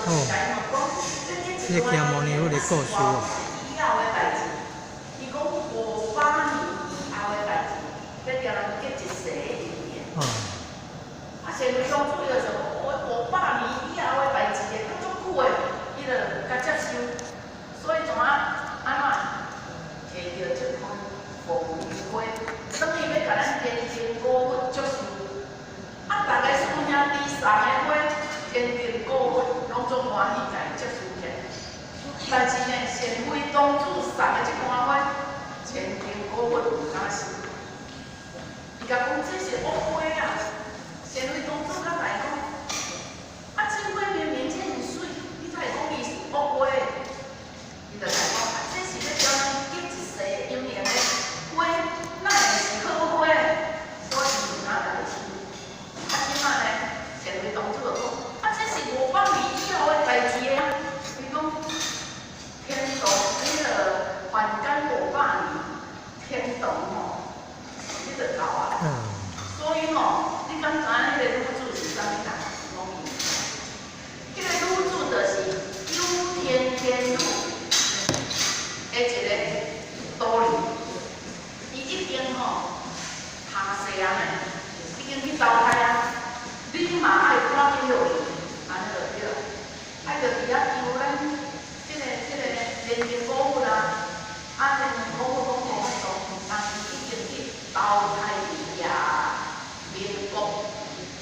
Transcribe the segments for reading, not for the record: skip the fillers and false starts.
哦，這個行摩尼佛的故事哦。哦。啊，善慧公主伊就想講，我500年以後的代誌會閣足久的，伊就共接受。所以怎啊按怎摕著這款鳳梨花，等於欲共咱天燈果佛祝壽。啊，逐个師兄弟送的花，天燈果佛攏總歡喜共伊接受起來。但是呢，善慧公主送的這盆花，天燈果佛毋敢收。伊共講這是惡花啊！善慧公主佮伊講，啊，這花明明這爾媠，你才會講伊是惡花？伊就共講，啊，這是欲將咱結一世姻緣的花，哪會是好花？所以伊毋敢共伊收。啊，這擺呢，善慧公主就講，啊，這是500年以後的代誌啊！伊講天道彼个凡間500年，天堂吼，彼就到啊。所以吼，你敢知影彼个女子是啥物人？講伊，彼个女子就是九天天女的一個徒兒，伊已經吼下世啊呢，已經去投胎啊，你嘛愛趕緊落去，按呢就對。啊，就佇遐求咱這個天燈果佛啊，啊天燈果佛講無法度，但是已經去投胎佇夜明國，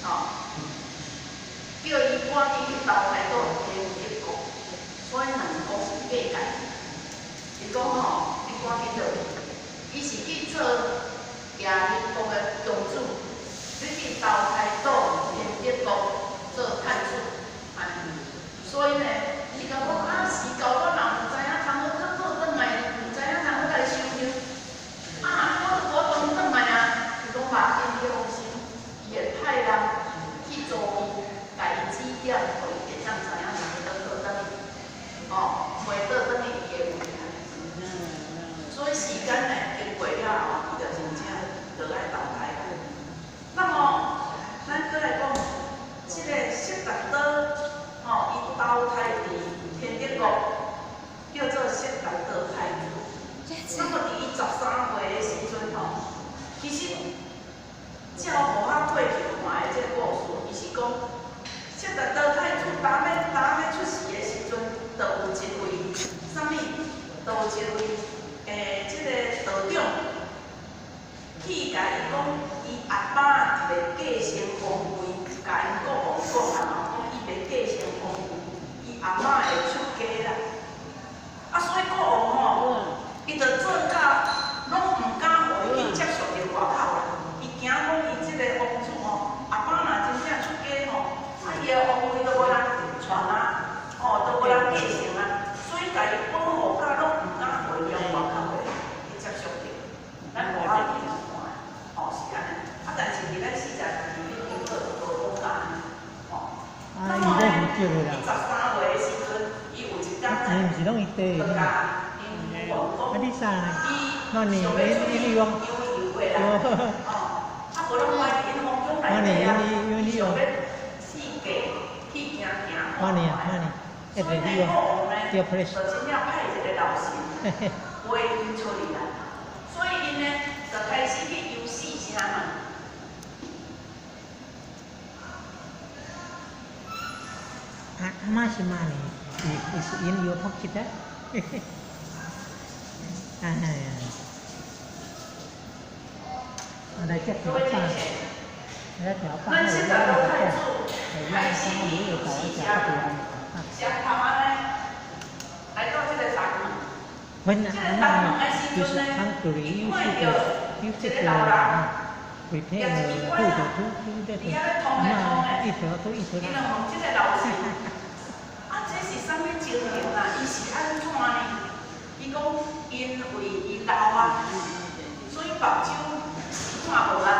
吼，叫伊趕緊去投胎到天德國，所以兩國是隔界。伊講吼，你趕緊落去，伊是去做夜明國的公主，你去投胎到天德國做太子，按呢。所以呢，伊共講啊，時到我若毋知影通好倒倒轉來，毋知影通好來修行。啊，我都無當轉來啊。伊講嘛，緊你放心，伊會派人去助伊，共伊指點，予伊會當知影通好倒倒轉去。哦，回倒轉去伊的位。所以時間呢經過了後，伊就真正就來投胎啊。那麼，咱閣來講，這個悉達多，吼，伊投胎佇天德國，叫做悉達多太子。那麼佇伊13歲的時陣吼，其實照予我過去看的這個故事，伊是講悉達多太子當欲出世的時陣，就有一位啥物，就有一位這個道長去共伊講，伊阿爸欲繼承王位，共𪜶國王講啦吼，講伊欲繼承王位，伊阿嬤會出家啦。啊，所以國王吼，伊就做甲攏毋敢予伊去接觸著外口啦。伊驚講伊這個王子吼，阿爸若真正出家吼，啊伊的王位就無人傳啊，吼，就無人繼承啊，所以共伊保護甲攏毋敢予伊外口的去接觸著。咱無法度去看，吼是按呢。啊，但是佇咱42經本就無講甲按呢，吼。啊，那麼呢，伊咧唔伊13歲的時陣，伊有一工毋是攏伊綴就的。共𪜶父王講，啊，你啥呢？伊那你想欲出去你你講悠遊過來，哦，啊無攏關佇𪜶皇宮內底啊，伊想欲四界去行行看幾年啊？看。幾年？所以呢，國王呢，對就真正派一個老臣陪𪜶出去啦。所以𪜶呢，就開始去遊四城嘛。 How much money is in your pocket? 啊，來這條飯，來條飯，咱悉達多太子開始去遊四城，上頭按呢，來到這個東門。 When 這個東門的時就是陣呢， hungry, 伊 you 看 should 著 you 一 should 個老人， prepare 舉一支拐 food 仔， to to 佇遐咧通咧通那咧，一條都一條伊就問這個老臣，啊，這是啥物情形啊？伊是按怎呢？伊講因為伊老啊，所以目睭看無啊，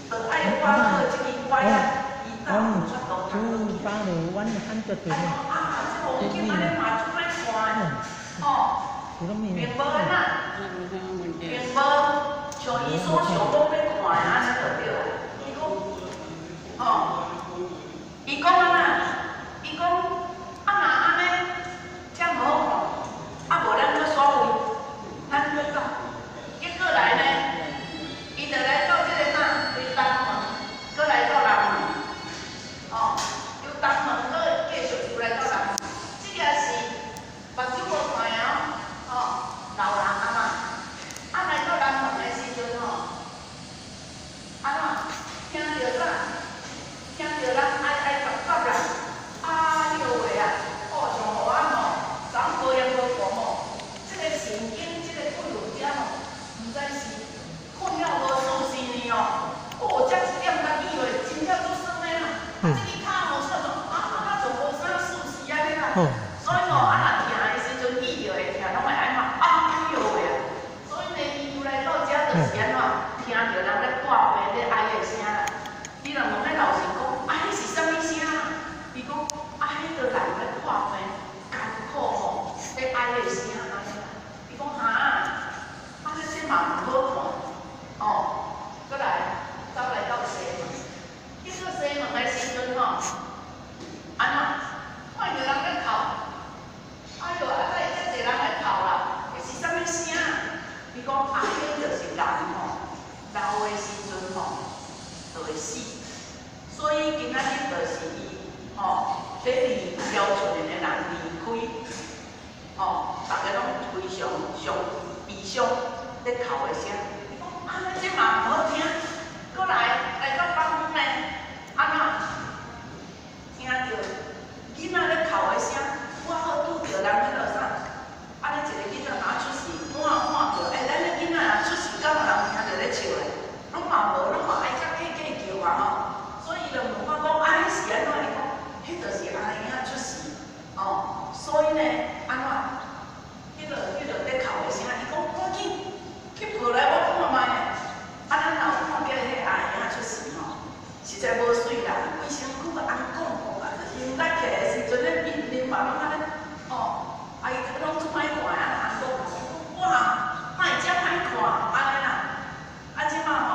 就愛倚靠這支拐仔，伊才有法度行落 two 去。 pound 100 啊，啊，這風景按呢嘛足歹看的，吼，並無按怎，並無像伊所想講欲看的按呢就對啊。伊講，吼，伊講按怎？伊講。所以吼，啊若疼的時陣，遇著會疼，攏會按怎？哎喲喂啊！所以呢，伊又來到遮就是按怎？聽著人咧破病咧哀的聲啦。伊就問彼老神講：啊，彼是啥物聲？伊講：啊，彼著人咧破病，艱苦吼，咧哀的聲按呢啦。伊講：哈，啊，這嘛毋好看，哦，閣來走來到西門，去到西門的時陣吼，按怎？看著人咧哭，哎喲，啊，怎會遮濟人咧哭啦？是啥物聲？伊講啊，彼就是人吼，老的時陣吼，就會死。所以今仔日就是伊吼，咧離標出來的人離開，吼，逐家攏非常傷悲傷，咧哭的聲。伊講啊，這嘛毋好聽。閣來來到北方呢，按怎？聽著囡仔咧哭的聲，拄好拄著人彼落啥？按呢一个囡仔若出世，看看著，欸，咱的囡仔若出世，敢有人聽著咧笑咧？攏嘛無，攏嘛愛甲計計叫啊吼。所以伊就問我講，啊，彼是按怎？伊講，彼就是阿嬰仔出世，哦，所以呢，按怎？彼落咧哭的聲，伊講趕緊去抱來我看覓啊！啊，咱若有看見彼阿嬰仔出世吼，實在無媠啦，規身軀紅講吼，啊，就是咱起來的時陣咧面面嘛攏按呢，吼，啊伊攏足歹看啊，紅講，哇，哪會遮歹看按呢啦？啊，這馬吼，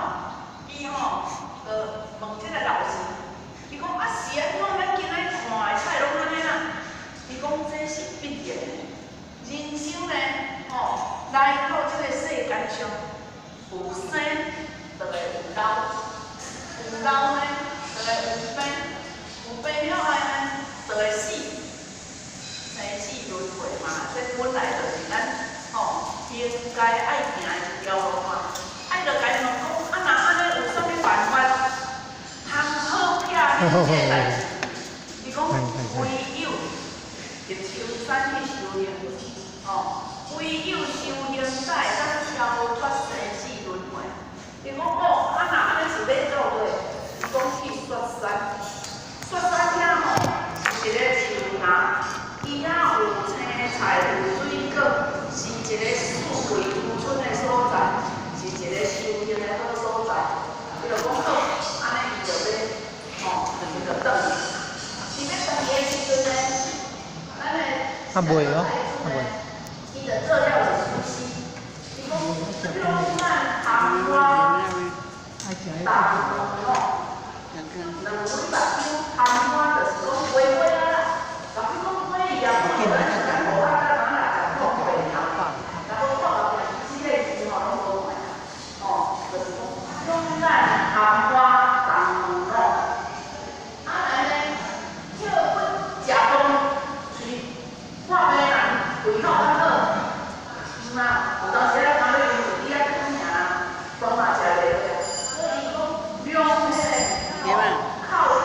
伊吼就問這個老師，伊講啊是按怎？咱今仔看的菜攏按呢啦？伊講這是必然的，人生呢，吼，來到這個世間上，有生就會有老，有老呢就會有病，有病了後呢就會死，生死輪迴嘛，這本來就是咱吼應該愛行的一條路嘛。啊，伊就共伊問講，啊若按呢有啥物辦法通好撇這個代誌？伊講唯有入深山去修行，吼，唯有修行才會當超脫生死輪迴。伊講哦，啊若按呢是欲做佗？伊講去雪山，雪山遐吼是一個樹林，伊遐有青菜有水果，是一個四季如春的所在，是一個修行的好所在。伊就講好，按呢伊就欲吼，伊就轉去。佇欲轉去的時陣呢，咱的啊袂哦，啊袂。伊就做了一首詩，伊講兩眼曇花愛食彼重吼，兩蕊目睭曇花就是講花花啊啦，若比講花伊也看無咱是無啊，甲人若食破白頭，若無看落去，這個字吼攏無看，吼，就是講兩眼曇花重露。啊來呢，歇骨食飯，喙破病人胃口較好，毋啊，有當時仔看你用一滴仔湯爾，飯嘛食袂落。所以伊講量彼個吼，口欲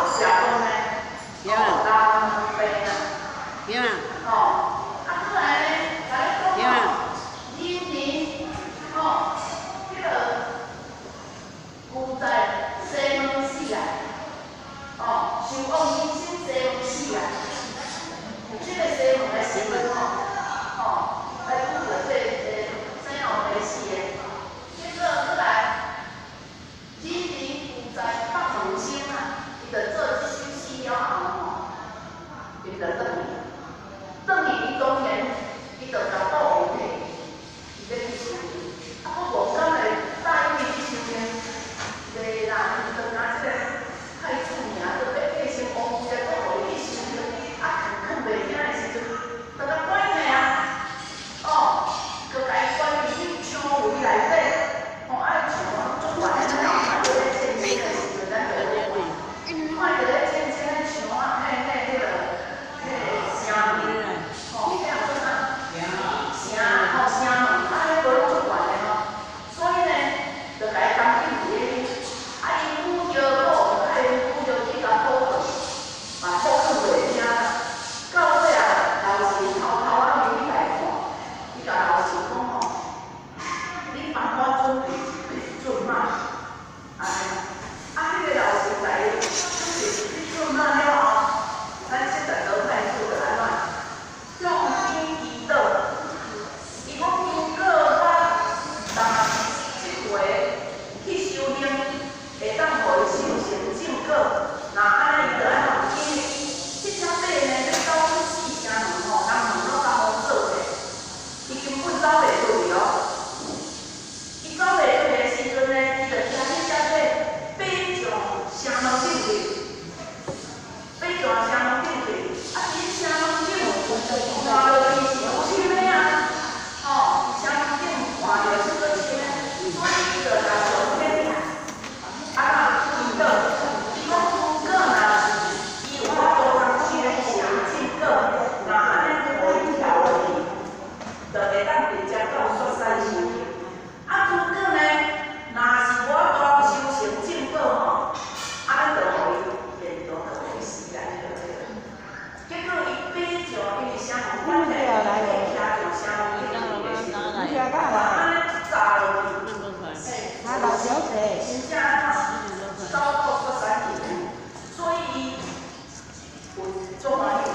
足歡喜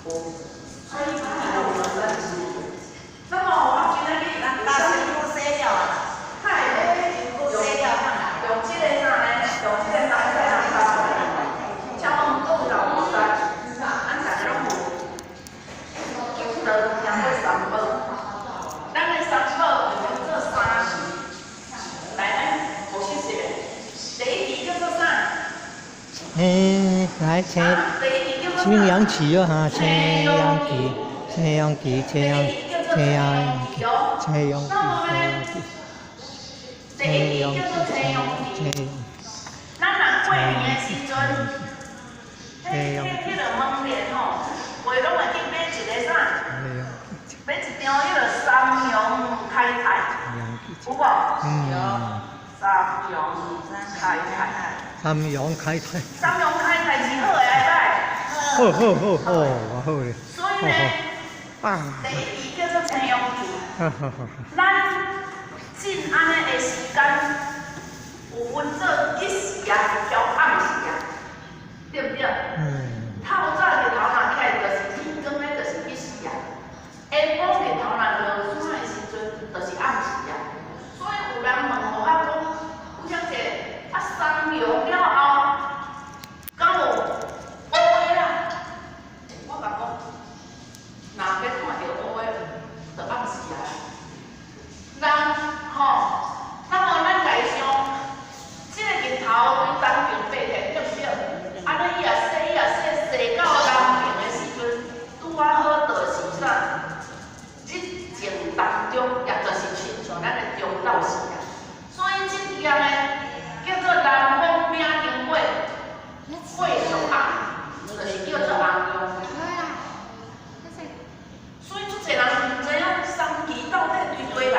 無？有，所以伊有三支。那麼我今仔日咱把身軀洗了啊，太會身軀洗了放來。用這個啥呢？用這個來來來來，請問道教菩薩，咱大家攏有求道聽過三寶，咱的三寶有分做三時。來，咱復習一下，第一支叫做啥？嘿，來青啊，第一支叫做啥？青陽旗哦哈，青陽旗，青陽旗，青陽，青陽旗，青陽旗，第一支叫做青陽旗。青陽，咱人過年的時陣，彼個門簾吼，袂攏會去買一個啥？買一張彼個三陽開泰，有無？三陽開泰。三陽開泰。三陽開泰是好的，還歹？好好好好，好咧。所以呢，第一支叫做青陽旗。咱進按呢的時間，有分做日時啊，調暗時啊，對毋對？透早日頭若起來就是天光的，就是日時啊；下晡日頭若落山的時陣，就是暗時啊。所以有人問我啊講，有遮濟啊三陽了後，敢有烏的啦？我共講，若欲看著烏的，就暗時啊。人吼，那麼咱來想，這個日頭對東邊爬起，對毋對？按呢伊也洗，伊也洗，洗到南邊的時陣，拄仔好就是啥？日正當中，也就是親像咱的中晝時啊。所以這支呢，叫做南風餅燈火，火屬紅，就是叫做紅陽。所以足濟人毋知影三期到底對佗來，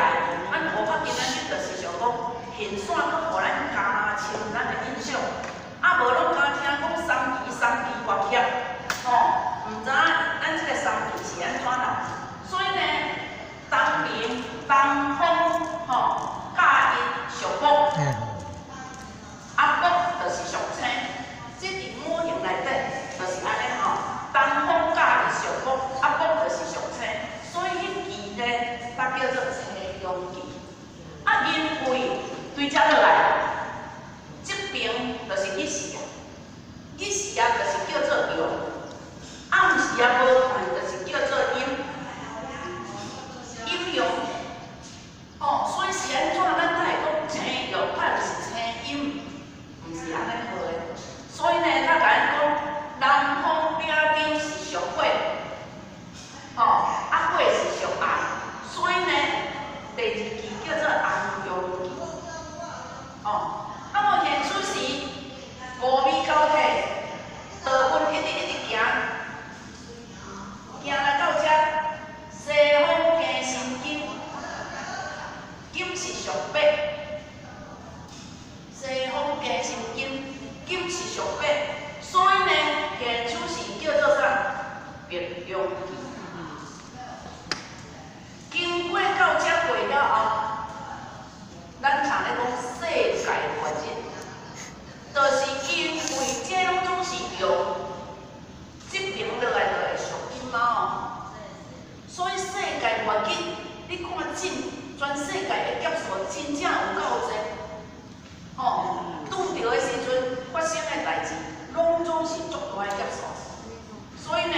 咱烏拍今仔日就是想講，現線閣予咱加深咱的印象，啊無攏敢聽講三期三期偌強，吼，毋知影咱這個三期是按怎來。所以呢，東邊東風吼，佮伊屬木，啊木就是屬青，這佇五行內底就是按呢吼，東風佮伊屬木，啊木就是屬青，所以彼支呢，才叫做青陽旗。啊，因為對遮落來，這邊就是日時啊，日時啊就是叫做陽，暗時啊無仝就是叫做陰，陰陽。哦，所以是按怎咱才會講青陽，才毋是青陰，毋是按呢號的。所以呢，才共咱講，南風餅燈是屬火，吼，啊火是屬紅，所以呢，第二支叫做紅陽旗。哦，啊無現此時五味交替，道運一直一直行，行來到遮，西風行申金，金是屬白，西風行申金，金是屬白，所以呢，現此時叫做啥？白陽旗。經過到遮過了後，咱常咧講世界末日，就是因為這攏總是陽，這邊落來就會屬陰嘛吼。所以世界末日，你看真全世界的劫數真正有夠濟，吼，拄著的時陣發生的代誌，攏總是足大的劫數。所以呢，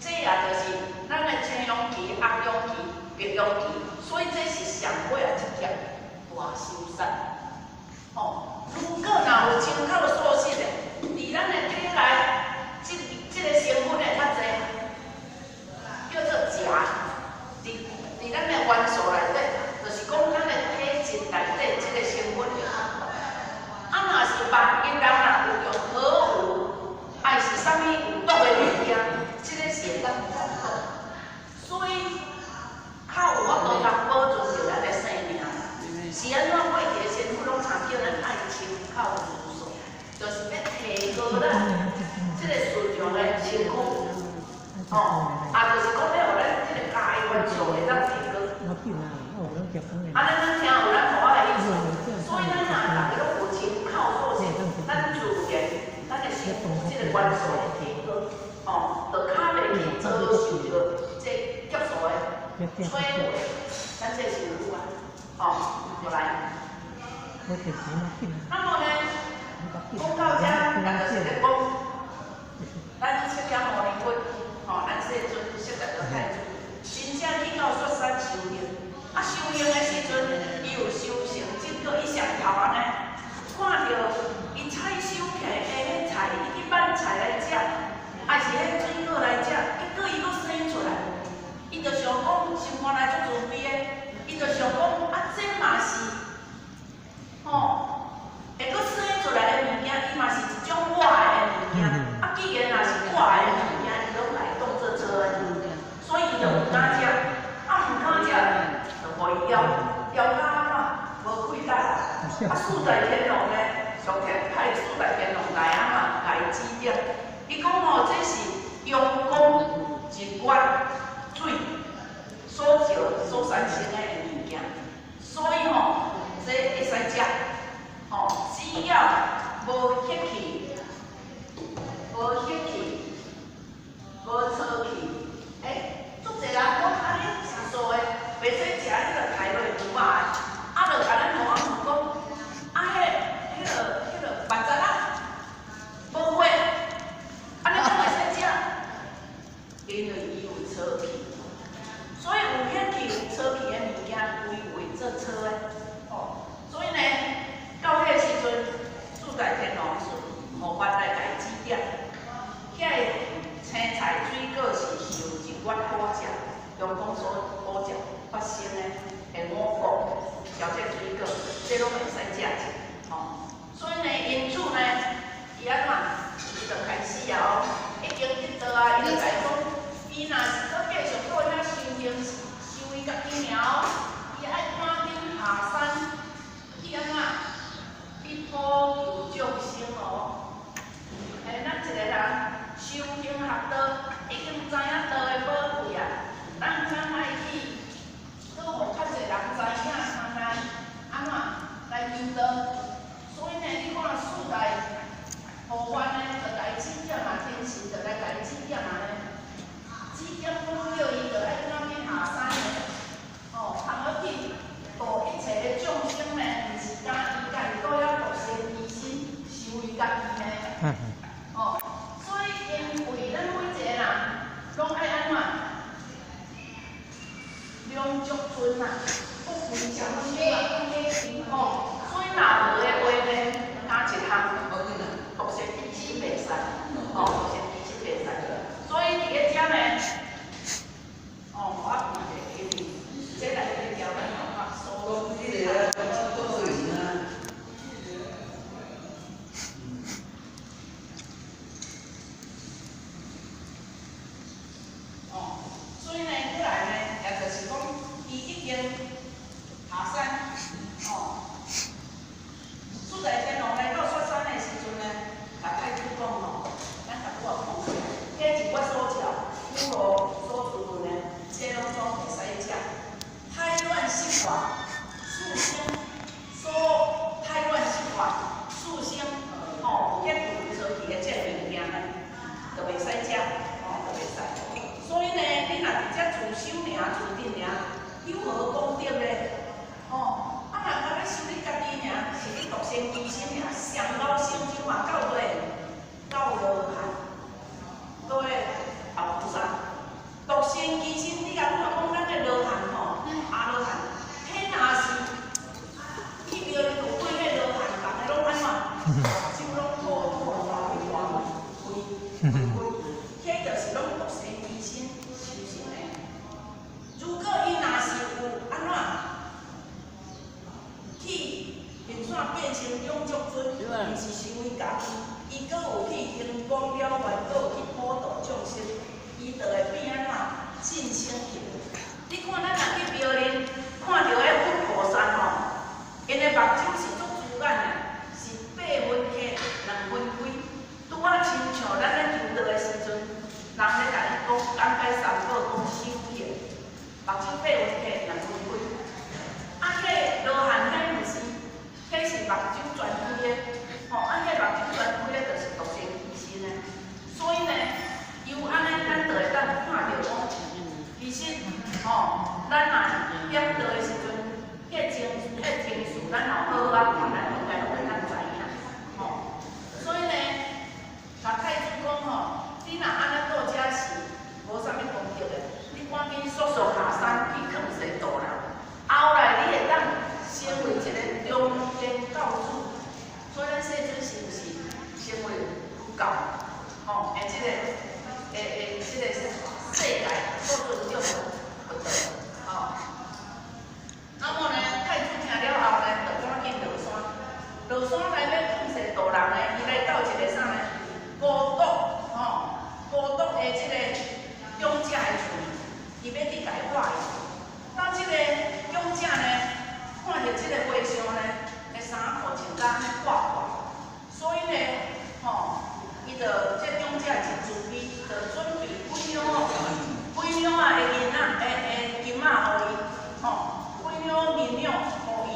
這也就是咱的青陽旗、紅陽旗、白陽旗，所以這是上尾的一劫大修殺。吼，如果若有親口屬實的，佇咱的體內，這個成分會較濟，叫做鉀。佇咱的元素內底，就是講咱的體質內底這個成分就較懸。啊，若是萬一人若有用核武，還是啥物有毒的物件，這個是會當中毒。所以較有法度通保存著咱的生命。是按怎過去的先祖攏常叫咱愛親口茹素，就是欲提高咱這個順暢的身軀。哦，啊，就是講欲予咱這個鈣元素會當提高。按呢咱聽有咱予我的意思，所以咱若逐家攏有親口素食，咱自然咱的身軀這個元元素的提高，吼，就較袂去遭受著這激素的摧毀，咱這是有啊，吼，過來。那麼呢，講到這，咱就是咧講，咱釋迦牟尼佛，吼，咱世尊釋迦佛太子，真正去到雪山修行，啊，修行的時陣，伊有修成正果，伊上頭按呢，看著伊採收起的彼菜，伊去挽菜來食，還是彼水果來食，結果伊閣生出來，伊就想講，心肝內足慈悲的，伊就想講，啊，這嘛是，吼，會閣生出來的物件，伊嘛是一種我的物件，啊，既然若是我的物件，伊攏來當做草的，所以伊就毋敢食，啊，毋敢食，就予伊枵，枵甲按怎，無氣力，啊，四大天王呢，上天派四大天王來按怎，共伊指點，伊講吼，這是陽光日月水所照所產生的物件，所以吼，這會使食，吼，只要無血氣，無血氣，無燥氣，欸，足濟人講啊，你食素的，袂使食彼個刣落牛肉的，啊，就共咱問我問講，啊，彼個捌鯽仔，無血，啊，你敢會使食？因為伊有燥氣，所以有血氣有燥氣的物件，歸為做草的，吼，所以呢，到彼個時陣，四大天王是無法來共伊指點，遐個青菜水果是受日月普照，陽光所普照發生的五穀，或者水果，這攏會使食者，吼。所以呢，因此呢，伊按怎，伊就開始啊，哦，已經得道啊，伊就來講，伊若是閣繼續閣遐修行，修伊家己爾哦，伊愛趕緊下山去按怎，去普度眾生哦。欸，咱一個人修行學道，已經知影道的寶貴啊，咱較愛去，閣予較濟人知影，通來按怎來求道。所以呢，你看四大護法呢，就共伊指點啊，天神就來共伊指點啊呢。指點講叫伊就愛趕緊下山的，吼，通好去度一切的眾生呢，毋是干伊家己閣遐獨善其身，修伊家己呢。哦，所以因為咱每一個人攏愛按怎？兩足尊啊，不分長幼啊，吼，所以若無的話呢，加一項，獨善其身袂使，吼，獨善其身袂使。所以佇咧遮呢，哦，我記得，因為這內底條文吼較疏。哦，所以呢，過來呢，也就是講，伊已經下山，哦，四大天王來到雪山的時陣呢，共太子講吼，咱共我講，彼日我所照，苦羅所出的呢，這攏總會使食。胎卵濕化，四生所胎卵濕化，四生吼，有血有燥氣的這個物件呢，就袂使食，吼，就袂使。所以呢，你若佇遮自修爾、自得爾，有何功德呢？吼，啊，若干焦修你家己爾，是你獨善其身爾，上高成就嘛到佗？到羅漢，佗後菩薩。獨善其身，你共我講，咱的羅漢吼，阿羅漢，彼若是去廟裡有對彼羅漢，逐个攏按怎？目睭攏吐吐大大開開，彼就是攏獨善其身修成的。如果伊若是有按怎去現怎變成兩足尊，毋是成為家己，伊閣有去行光了願，閣有去普度眾生，伊就會變按怎晉升去。你看咱若去廟裡看著彼佛菩薩吼，𪜶的目睭是足珠眼的，是8分開2分開，拄仔親像咱咧求道的時咱若業道的時陣，彼個程彼個程序，咱若好好仔行，咱應該攏會當知影。吼，所以呢，共太子講吼，你若按呢倒遮是無啥物功德的，你趕緊速速下山去勸世度人，後來你會當成為一個中天教主。所以咱世尊是毋是成為佛教？吼，的這個，的的這個世界所尊重的佛道，吼。那麼呢，太子聽了後呢，就趕緊落山。落山來欲勸世度人呢，伊來到一個啥呢？孤獨，吼，孤獨的這個長者的厝，伊欲去共伊化緣。當這個長者呢，看著這個和尚呢，的衫褲穿甲按呢破破，所以呢，吼，伊就這長者真慈悲，就準備幾兩哦，幾兩仔的銀仔，的的金仔予伊，吼，幾兩銀兩予伊，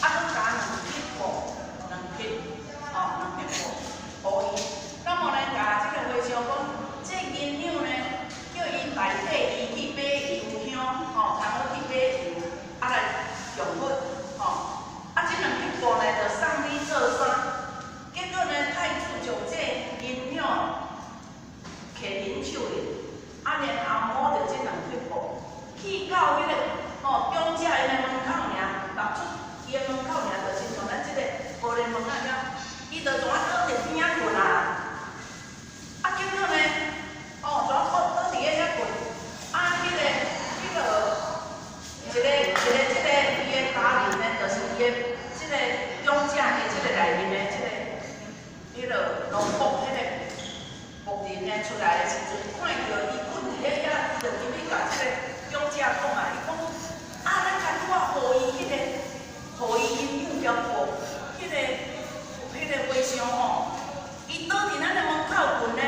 啊，閣加兩匹布，兩匹，吼，兩匹布予伊。那麼呢，共這個和尚講，這銀兩呢，叫伊代替伊去買油香，吼，通好去買油，啊來供佛，吼。啊，這兩匹布呢，就送你做衫。結果呢，太子將這銀兩揢佇手裡，啊，然後摸著這兩匹布，去到彼個吼長者𪜶的門口爾，踏出伊的門口爾，就親像咱這個玻璃門仔爾，伊就怎啊倒佇邊仔睏啊？啊，結果呢，哦，怎啊倒倒佇咧遐睏？啊，彼個一個一個這個伊的家人呢，就是伊的這個長者的這個內面的這個彼個奴僕，彼個僕人呢出來的時陣，看著伊睏佇咧遐，伊就入去共這個長者講啊，伊講啊，咱較拄仔予伊彼個，予伊銀兩條布，彼個和尚吼，伊倒佇咱的門口睏呢，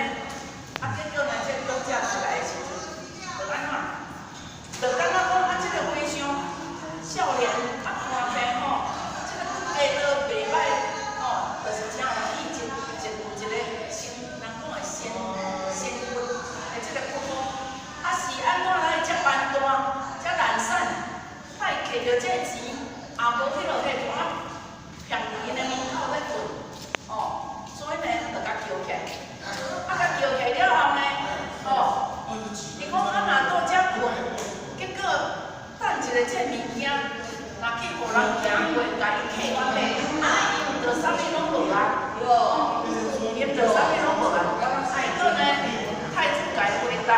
啊，結果呢，這個長者出來的時陣，就按怎？就感覺講啊，這個和尚少年啊，看起吼，這個骨架都袂歹，吼，就是真有氣質，真有一個身，人講的仙仙骨的這個骨骨，啊是按怎來遮貧惰，遮懶散，愛摕著這個錢，也無彼落彼怎啊，徛佇𪜶的門口咧睏，吼，所以呢，就共叫起來，啊，共叫起來了後呢，吼，伊講啊，若倒遮睏，結果等一下這物件，若去予人行過，共伊客去，啊，伊毋著啥物攏無啊，吼，伊毋著啥物攏無啊，結果呢，太子共伊回答，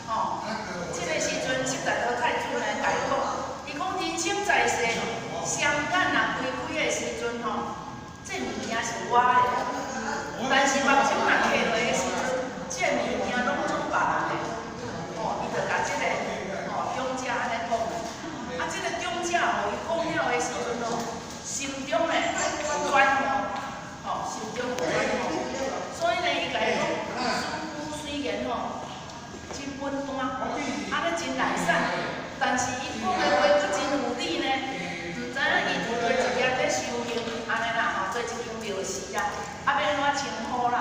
吼，這個時陣，悉達多太子呢，共伊講，伊講人生在世，雙眼若開開的時陣吼，這物件是我的，但是目睭若閉落的時陣，這物件攏總別人的，吼，伊就共這個吼長者按呢講，啊，這個長者吼，伊講了的時陣吼，心中呢轉悟，吼，心中有轉悟，所以呢，伊共伊講，師父雖然吼真笨惰，按呢真懶散，但是伊講的話閣真有理呢。毋知影伊佇佗一家咧修行，按呢啦吼，佗一間廟寺啊，啊欲按怎稱呼啦？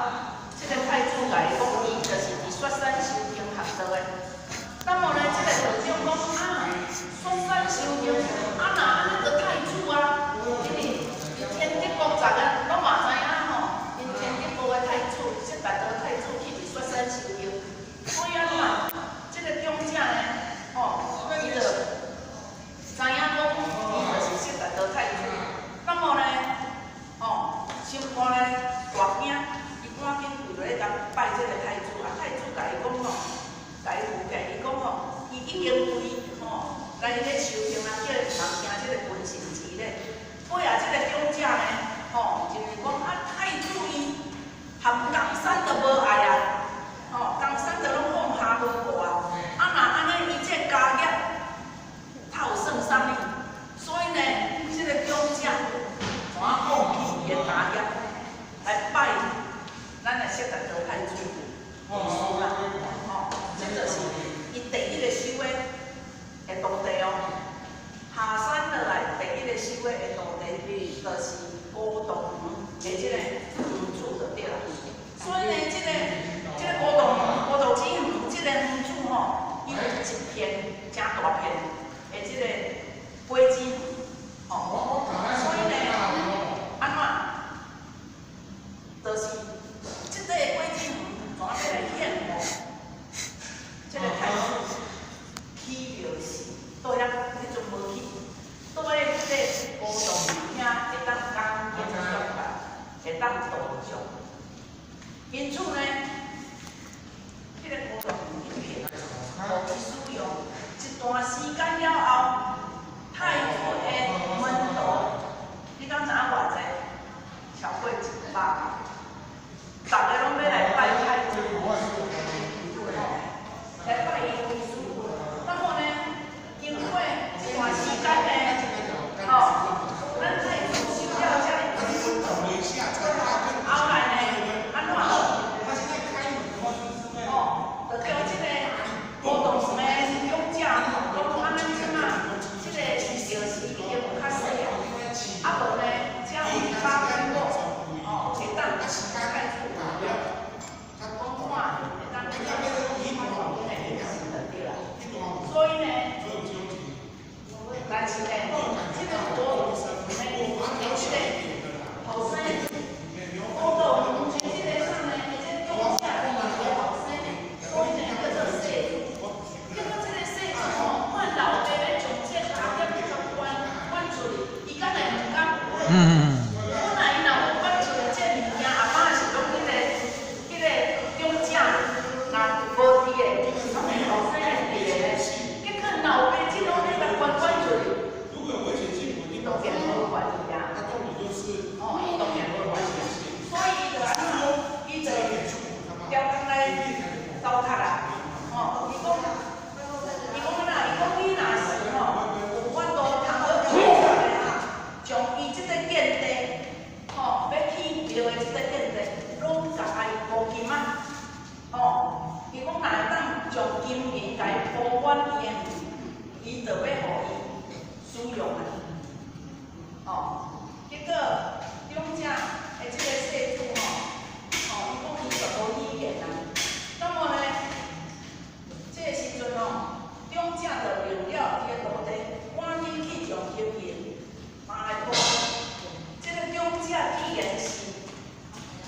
這個太子共伊講，伊就是佇雪山修行學道的。那麼呢，這個道長講啊，雪山修行，啊若按呢就太子啊，因為𪜶天德國逐个攏嘛知影吼，𪜶天德國的太子，悉達多太子去佇雪山修行，所以按怎？這個長者呢，吼，伊就知影講，伊就是悉達多太子。那麼呢，吼，心肝呢大驚，伊趕緊跪落咧共拜這個太子，啊，太子共伊講吼，共伊扶起來，伊講吼，伊已經為吼來咧修行啊，叫人行這個分身寺咧。尾仔這個長者呢，吼，認為講啊，太子伊含江山都無愛啊，吼，江山都攏放下無顧啊，啊若按呢，伊這家業，他有算啥物？所以呢，這個長者怎啊放棄伊的家業，來拜咱的悉達多太子意思啦，吼，這就是伊第一個收的的徒弟哦。下山落來，對啦。所以呢，但是呢，這個我呢，這個後生，我到這個啥呢？這個中正的後生，所以呢叫做世主。結果這個世主吼，看老爸欲將這個家業去捐捐出去，伊敢會毋甘？本來伊若無捐出去這物件，阿爸是講彼個長者若無佇的，是攏會後生愛佇的咧。結果老爸這攏咧共捐捐出去，伊當然無願意啊。哦，伊當然無願意，所以伊就按怎？伊就刁工來糟蹋啦。哦，伊講按怎？伊講你若是吼有法度通好將伊這個建地，吼，欲起廟的這個建地，攏共伊鋪金仔。吼，伊講若會當將金銀共伊鋪滿伊的園，伊就欲予伊使用啊。哦，結果長者的這個世主吼，吼，伊講伊就無語言啊。那麼呢，這個時陣吼，長者就命了伊的徒弟，趕緊去將金銀拿來鋪。這個長者既然是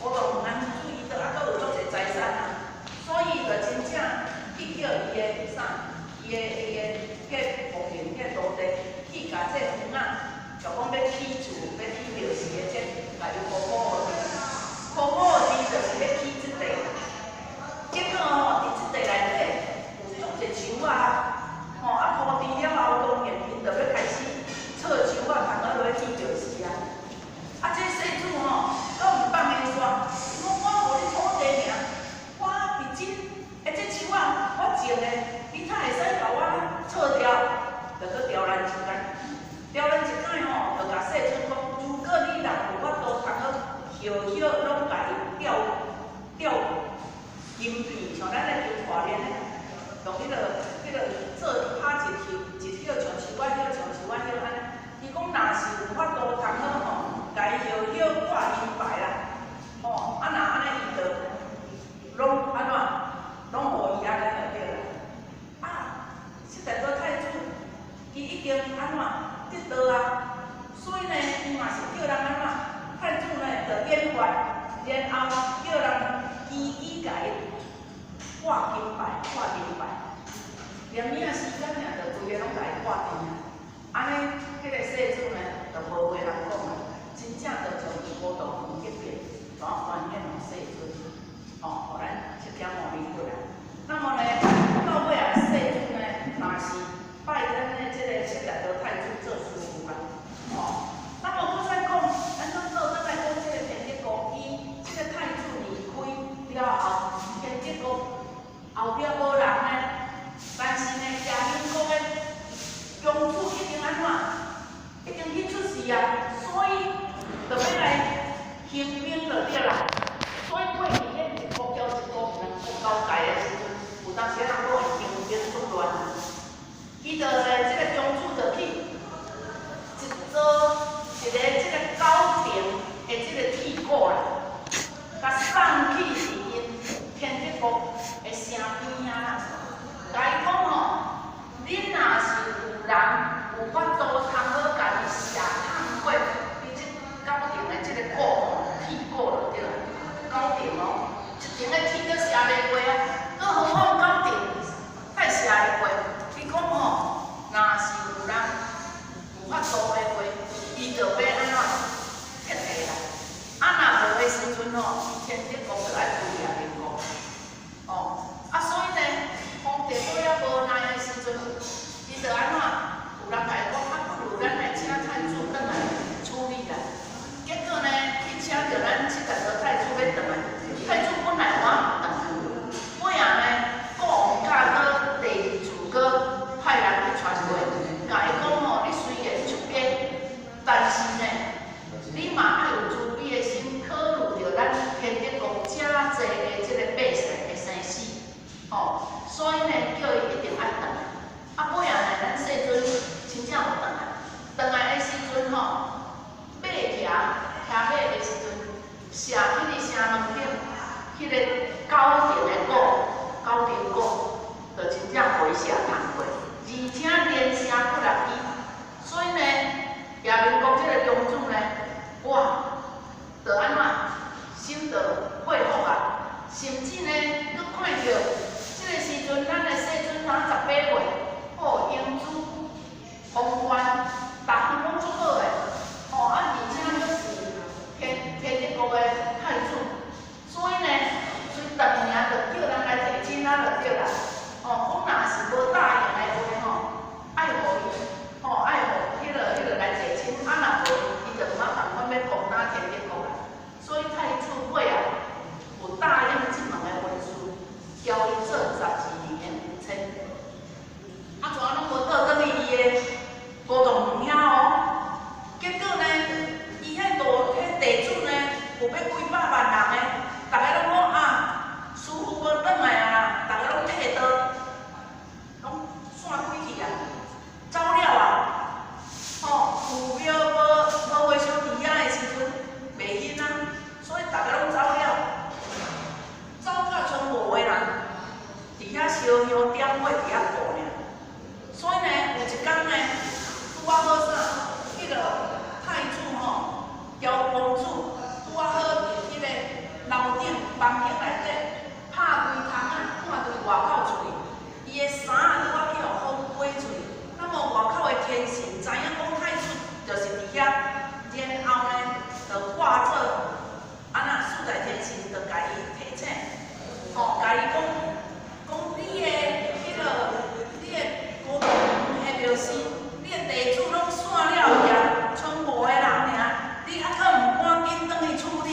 無論男子，伊就猶閣有足濟財產啊，所以就真正去叫伊的啥，伊的彼個僕人、彼個徒弟去共這園仔，就講欲起厝、欲起廟時的這，共伊鋪鋪予伊，鋪鋪予伊就是欲起這塊。結果吼，佇這塊內底有足濟樹仔，吼啊鋪地了後，當然𪜶就欲開始鑿樹仔，通好落去起廟時啊。啊，這世主吼，閣毋放伊煞，伊講我予你土地爾，我佇這，欸這樹仔我種的，你哪會使共我鑿掉？就閣刁難一工，刁難一擺吼，就共世尊講，如果你若有法度通好葉葉攏共伊吊吊金片，像咱咧求帶鏈咧，用彼個做拍一葉一葉像樹仔葉，像樹仔葉按呢。伊講若是有法度通好吼，共伊葉葉掛金牌啦，吼，啊若按呢伊就攏按怎，攏予伊按呢就對啦。啊，悉達多太子，伊已經按怎得道啊，所以呢，伊嘛是叫人按怎，太子呢就演法，然後叫人機機共伊掛金牌，掛金牌。連爾時間爾就規个攏共伊掛定啊。按呢，彼個世主呢，就無話通講啊，真正就將伊無道園這邊，怎還願予世尊，吼，予咱釋迦牟尼佛啊。那麼呢，到尾啊，世尊呢，嘛是拜咱的這個悉達多太子做師父啦，吼。那麼閣再講，咱閣倒轉來講這個天德國，伊這個太子離開了後，天德國後壁無人呢，但是呢，耶律國的公主已經按怎，已經去出世啊，所以就欲來興兵就對啦。所以過去彼一國交一國，兩國交界的時陣，有當時人講會興兵作亂啊。伊就咧，這個公主就去一座一個這個九層的這個鐵鼓啦，共送去佇𪜶天德國的城邊遐啦，共伊講吼，恁若是有人有法度通好共伊射探過，伊這九層的這個鼓吼，鐵鼓就對啦，九層哦，一層的鐵都射袂過啊，閣何況九層再射會過？伊講吼，若是有人有法度的話，伊就欲按怎撤退啦。啊，若無的時陣吼，伊天德國就愛歸耶律國。哦，啊，所以呢，皇帝倒了無奈的時陣，伊就按怎？有人共伊講，啊，不如咱來請太子轉來處理啦。結果呢，去請著咱悉達多太子欲轉來，太子本來話毋轉，尾仔呢，國王佮閣第二次閣派人去傳話，共伊講吼，你雖然出家，但是呢，你嘛愛有慈悲的心，考慮著咱天德國遮濟的這個百姓的生死，吼，所以呢，叫伊一定愛轉來。啊，尾仔呢，咱世尊真正有轉來，轉來的時陣吼，馬騎騎馬的時陣，射去佇城門頂，彼個九層的鼓，九燒香點火佇遐顧爾。所以呢，有一工呢，拄仔好啥，彼個太子吼，喬公主拄仔好佇彼個樓頂房間內底拍開窗仔，看著外口出去，伊的衫拄仔去予風飛出去。那麼外口的天神知影講太子就是佇遐，然後呢，就化做按怎四大天神就共伊提醒，吼，共伊講講你的彼個你的孤獨彼就是你的地主攏散了去啊，賰五个人爾，你猶閣毋趕緊轉去處理，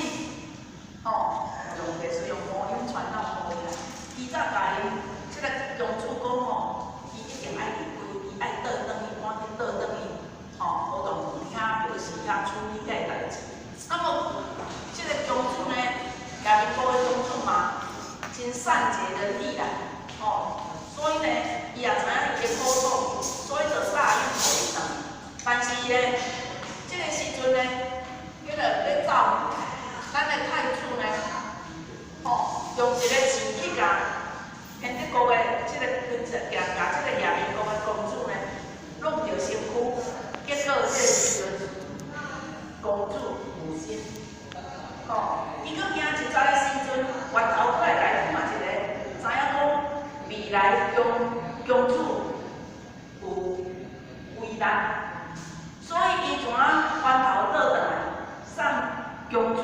吼，用就是用魔音傳到予伊啦。伊早共伊這個公主講吼，伊一定愛離開，伊愛倒轉去，趕緊倒轉去，吼，活動遐表示遐處理遐代誌。那麼這個公主呢，夜明國的公主嘛，真善解人意啦，吼，所以呢，伊也知影伊的苦楚，所以就答應予伊轉。但是呢，這個時陣呢，彼個欲走，咱的太子呢，吼，用一個箭去共天竺國的這個軍士，共這個夜明國的公主呢，弄著身軀，結果這個時陣，公主有身，吼，伊閣行一陣的時陣，回頭過來共伊看一下，知影講未來公公主有危難，所以伊怎啊翻頭倒轉來，送公主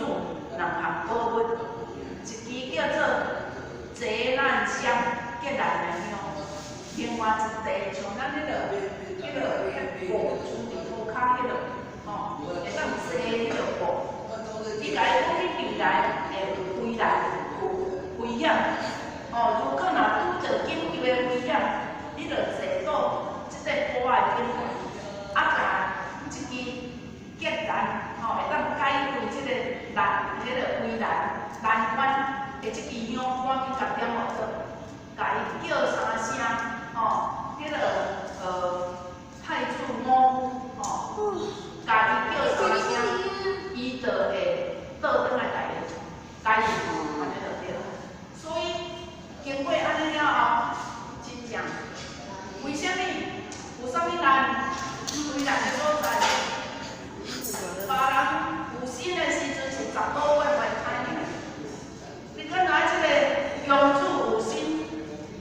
兩項寶物，一支叫做濟難香，結難的香，另外一塊像咱彼個布，厝佇塗跤彼個，吼，會當遮彼個布。伊共伊講你未來會有危難，有危險，吼，如果若拄著緊急的危險，你就坐到這個布仔頂懸，啊，共這支結難，吼，會當解開這個難，這個危難難關的這支香，趕緊共點予做，共伊叫三聲，吼，彼個太子母，吼，共伊叫三聲，伊就會倒轉來共伊解伊，按呢就對了。所以經過按呢了後，真正為啥物有啥物難危難的所在？別人有身的時陣是10個月懷胎爾。你看來這個公主有身，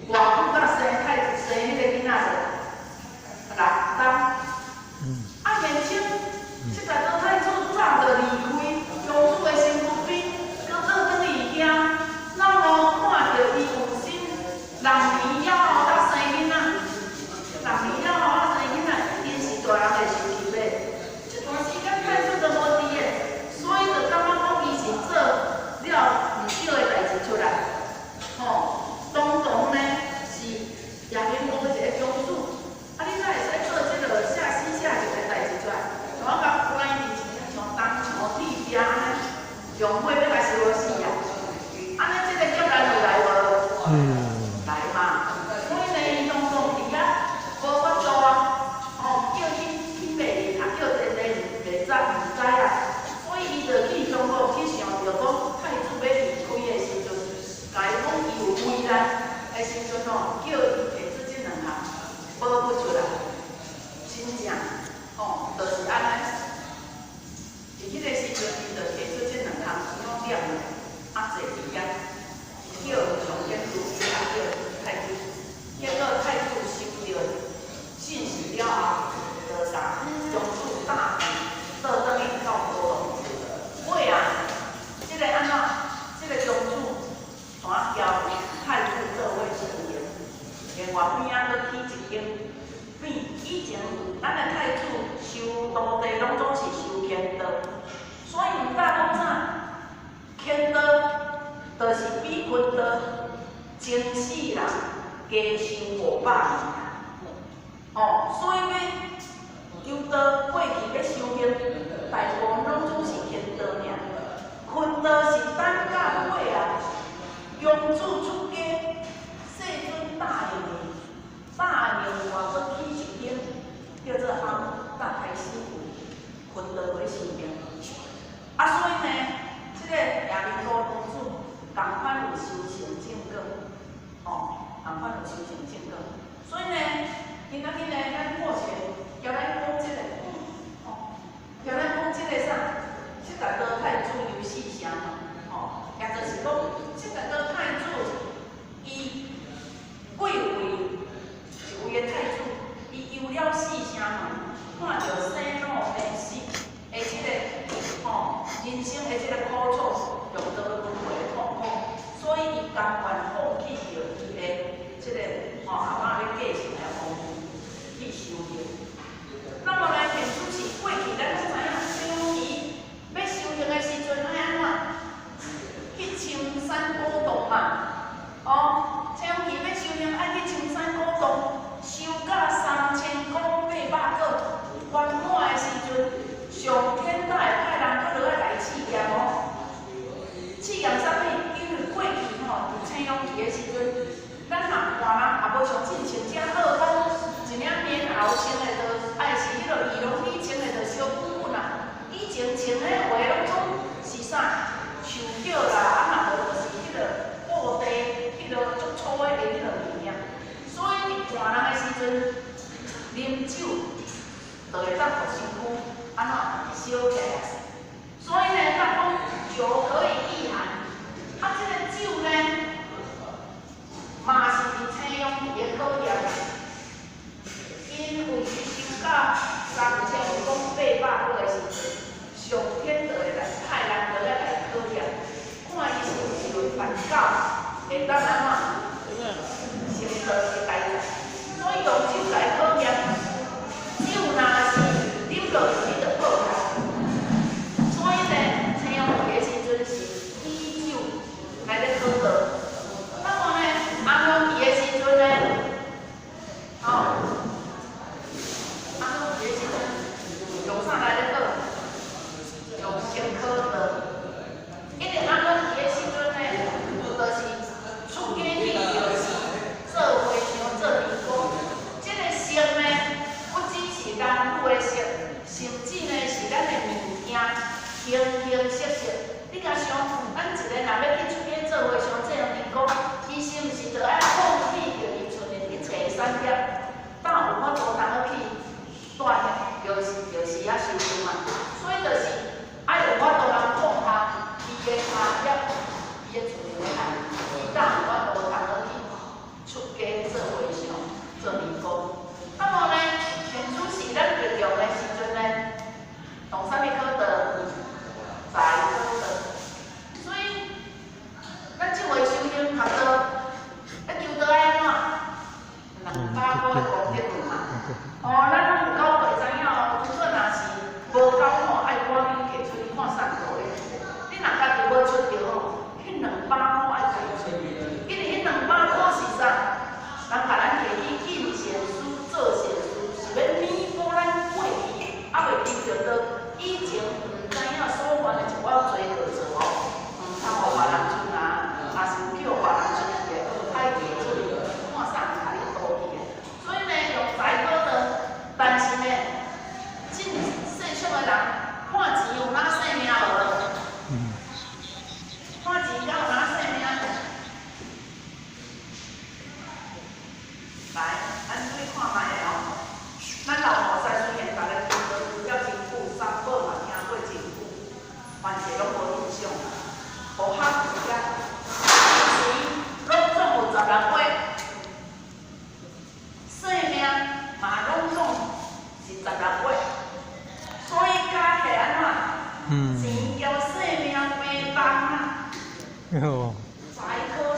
偌久才生太生彼個囡仔者6冬。啊，現今這個老太子早就離開公主的身軀邊，閣倒轉去遐，那麼看著伊有身6年了後才生囡仔，6年了後才生囡仔，一定是大人會生氣的。這段時間太子都無佇的，所以就感覺講伊是做了毋對的代誌出來。吼，當當呢是夜明國的一個公主，啊，你哪會使做這個下死下賤的代誌出來？像我共關佇像銅牆鐵壁按呢，用火欲共燒死啊！按呢，這個劫難有來無？來嘛。所以呢，伊當當佇遐無法度啊，吼，叫去去袂啊，叫天帝袂知毋知啊。所以伊就去香港去想著講太子欲離開的時陣，共伊講伊有危難的時陣吼，叫伊提出這兩項寶物出來，真正吼，就是按呢。佇彼個時陣，伊就提出這兩項香點，啊坐佇遐，叫上天如意，啊叫太子。結果太子收著信息了後，就共公主搭倒轉去到波羅。尾啊，這個按怎？這個公主怎交太子做伙修行？另外邊仔閣起一間變以前咱的太子收徒弟攏總是修乾道，所以毋知講啥，乾道就是比坤道前世人加修500年。吼，所以欲求道過去欲修行，大部分攏總是乾道爾。坤道是等到尾啊，公主出家，世尊答應伊，答應我閣起一間叫做吽才開始有坤道咧修行。啊，所以呢，這個夜明國公主仝款有修成正果，吼，仝仝款有修成正果。所以呢，今仔日呢，咱看一个，交咱講這個，吼，交咱講這個啥？悉達多太子遊四城嘛，吼，也就是講，悉達多太子伊貴為一位的太子，伊遊了四城門，看著生老病死的這個吼，人生的這個苦楚，六道輪迴的痛苦，所以伊甘願放棄著伊的這個吼阿嬤咧繼承的王位去修行。那麼呢，天主是過去咱攏知影，早期欲修行的時陣愛按怎？去深山古洞嘛，哦，早期欲修行愛去深山古洞，修到3800個圓滿的時陣，上天才會派人閣落來來試驗哦。試驗啥物？因為過去吼，佇青陽期的時陣，咱若看人也無像進前遮好，講一領棉襖穿的就愛是彼落羽絨衣穿的就燒滾滾啊。以前穿的話攏總是啥？樹葉啦，啊若無就是彼落布袋，彼落足粗的彼落物件。所以佇寒人的時陣，啉酒就會當予身軀按怎燒起來。所以呢，咱講酒可以御寒，啊，這個酒呢，嘛是佇青陽期的考驗。因為伊修到3800個的時陣，上天就會來派人落來來考驗，看伊是毋是有辦到，會當按怎成道的代志。所以用酒來考驗，酒若是啉落去，你就破開。所以呢，青陽期的時陣是以酒來咧考道。那麼呢，紅陽期的時陣呢，吼，紅陽期的時陣用啥來咧考？用先考道。因為紅陽期的時陣呢，就是出家去就是做和尚做尼姑。這個色呢，不只是男女的色，甚至呢是咱的物件，形形色色。你敢想，咱一個人欲去出家做和尚做尼姑，伊是毋是就愛放棄著伊厝的一切產業，敢有法度通好去蹛就是遐修行嘛？所以就是愛有法度通放下伊的產業，伊的厝的產業，伊才有法度通好去出家做和尚、做尼姑。那麼呢，天主是咱日用的時陣呢，用啥物考道？財考道。所以，咱這回修行學道，咱求道愛按怎？200塊功德嘛。哦，咱攏有夠會知影哦。如果若是無夠吼，愛趕緊提出去看善道的。你若家己無出著吼，彼200塊愛家己出，因為彼200塊是啥？人共咱提去印善事、做善事，是欲彌補咱過去猶未得著到以前毋知影所犯的一寡罪過錯哦，毋通予別人出啊，也是有叫別人出去的，愛提出去看啥人共你賭去的。所以呢，用財考道，但是呢，進世俗的人看錢有哪性命無？看錢敢有哪性命？來，咱注意看覓下哦。咱老母師雖然逐个聽過了真久，三寶嘛聽過真久，凡勢攏無印象啦。無合時啊，時攏總有16月，生命嘛攏總是16月，所以加起來按怎？錢交性命平重啊！喲，財考道，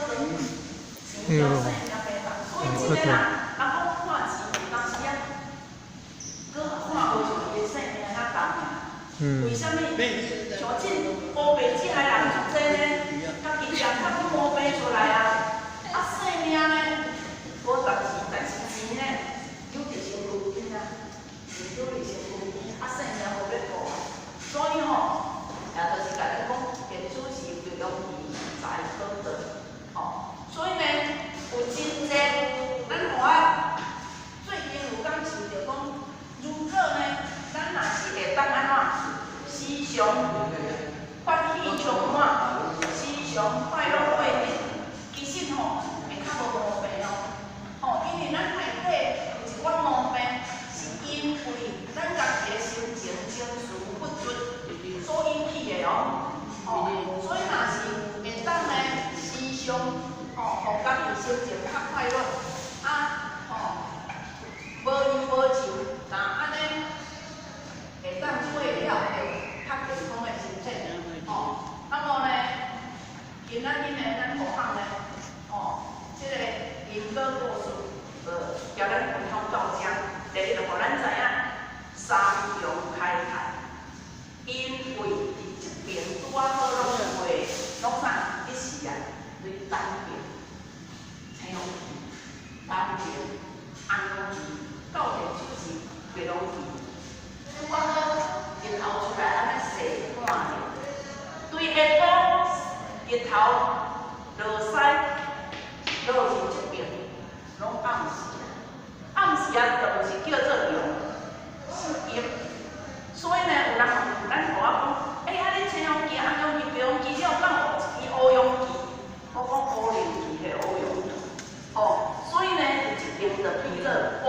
錢交性命平重，所以這個人，人講看錢有當時啊，閣看無像伊的性命較重啊。為啥物？像這烏白這的人足濟呢，家己食較去毛病出來啊。啊，性命呢，無代誌，但是錢呢，留佇身軀邊啊，留佇身軀邊，啊，性命無欲顧。所以吼，也就是共你講，天主是利用伊財考道，吼。所以呢，有真濟，咱看啊，最近有感受著講，如果呢，咱若是會當按怎，時常歡喜充滿，時常快樂過日，其實吼會較無孤單。快樂。啊，吼，無憂無愁，但按呢會當過了後，較健康的身體，吼。那麼呢，今仔日呢，咱護航呢，吼，這個因果故事，就共咱分享到遮。第一，就予咱知影三陽開泰，因為佇這爿拄仔好攏會攏啥？一時啊，對東爿青陽旗、南爿紅龍旗，到電手是白龍旗，拄仔好日頭出來按呢射看著，對下晡日頭落西落去這爿，攏暗時啊，暗時啊，就毋是叫做陽，是陰。所以呢，有人問咱予我講，欸，啊你青陽旗、紅陽旗、白陽旗了，敢有一支烏陽旗？我講烏龍旗還烏陽旗，吼，所以呢，佇這爿就變做烏。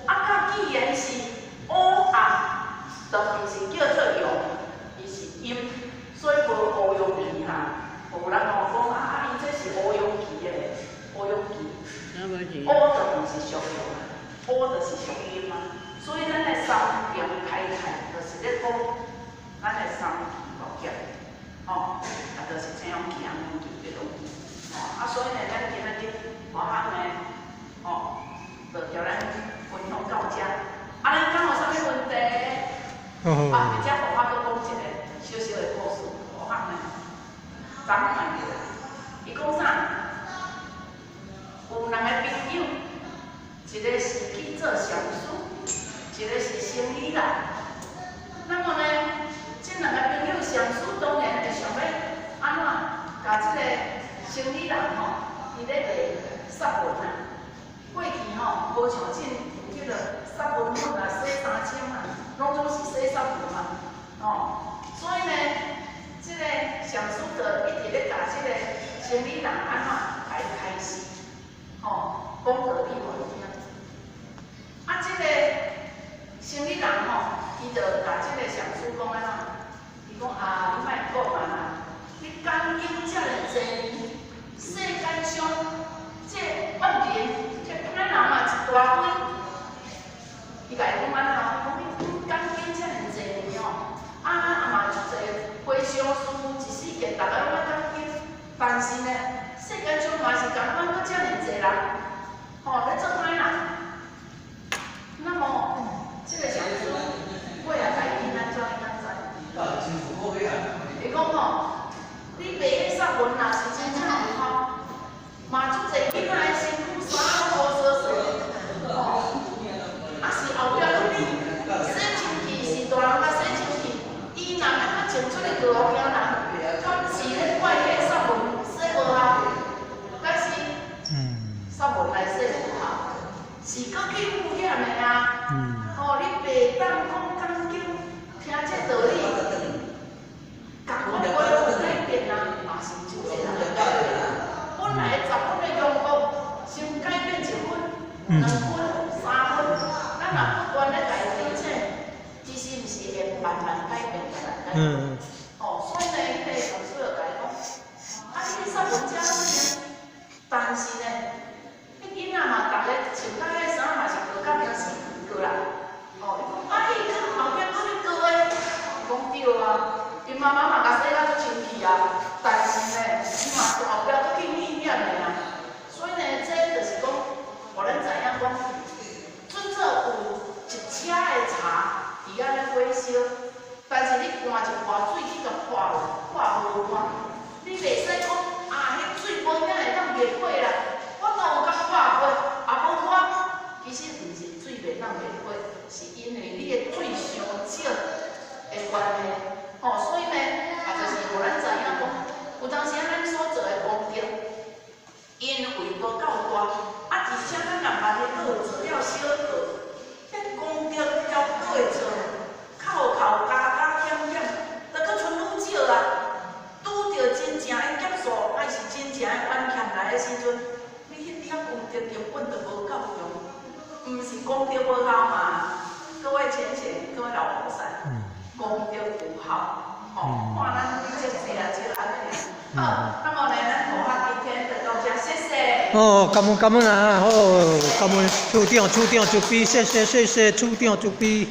啊，甲既然是烏暗，就毋是叫做陽，伊是陰，所以無烏陽旗哈。有人吼講啊，伊這是烏陽旗的，烏陽旗，烏就毋是屬陽啊，烏就是屬陰啊。所以咱的三陽開泰，就是咧講咱的三期五劫，吼，啊，就是青陽期、紅陽期、白龍期，吼，啊，所以呢，咱今仔日護航呢，吼，就共咱分享到遮。啊，咱敢有啥物問題？啊，而且護航閣講一個小小的故事，護航呢，昨昏著，伊講啥？有兩个朋友，一個是去做禪師，一個是生意人。那麼呢，這兩個朋友禪師當然會想欲按怎，共這個生意人吼，伊咧賣殺文啊。過去吼，無像這有彼個殺文粉啊，洗衫籤啊，攏總是洗殺文嘛，吼。所以呢，這個禪師就一直咧共這個生意人按怎來開示，吼，講道理予伊聽。啊，這個生意人吼，伊就共這個禪師講按怎？伊講啊，你莫講啊啦，你講經遮爾濟年，世間上這惡人，這歹人嘛一大堆。伊共伊講按怎？伊講你講經遮爾濟年吼，啊啊嘛足濟和尚師一世間，逐个攏愛講經，但是呢，世間上嘛是仝款，閣遮爾濟人，吼，咧做歹人。那麼，這個禪師尾仔共伊按怎你敢知？伊講吼，你賣彼殺文若是真正有效，嘛足濟囡仔的身軀衫攏烏趖趖，吼，啊是後壁閣你洗清氣是大人共洗清氣，伊若愛閣穿出去過路行人，敢是咧怪彼殺文洗無效，敢是殺文來洗無效，是閣去危險的啊！吼，你袂當講講經，聽這道理，仝款話有改變啊，嘛是足濟人會改變。本來10分的強度，先改變1分、2分、3分，咱若不斷咧共伊提醒，其實毋是會慢慢改變，慢慢改變。哦，所以呢，彼個禪師就共伊講，啊，你殺文遮好聽，但是呢，彼囡仔嘛，逐个穿甲彼衫嘛是過甲平時過啦。哦，伊講啊，伊閣後壁閣咧過的，伊講對啊，𪜶媽媽嘛共洗甲足清氣啊，但是呢，伊嘛是後壁閣去危險的啊。所以呢，這就是講，予咱知影講，準做有一車的柴佇遐咧火燒，但是你灌一寡水去共潑落，潑無乾，你袂使講啊，彼水無影會當滅火啦，我都有共潑過，也無乾。其實毋是水袂當滅火，是因為你的水傷少的關係。吼，所以呢，也就是予咱知影講，有當時咱所做的功德，因為無夠大，啊，而且咱若萬一閣有做了小過，彼功德了閣會做，扣扣加加減減，就閣賰愈少啦。拄著真正的劫數，還是真正的冤欠來的時陣，你彼點功德根本就無夠用，毋是功德無效嘛？各位淺顯，各位老菩薩，功德有效，吼，看咱這濟啊少按呢。好，那麼呢，咱護法今天就到這，謝謝。哦，感恩感恩啊！哦，感恩處長，處長慈悲，謝謝謝謝處長慈悲。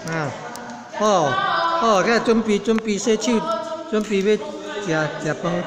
啊，哦哦，佮準備準備洗手，準備欲食食飯。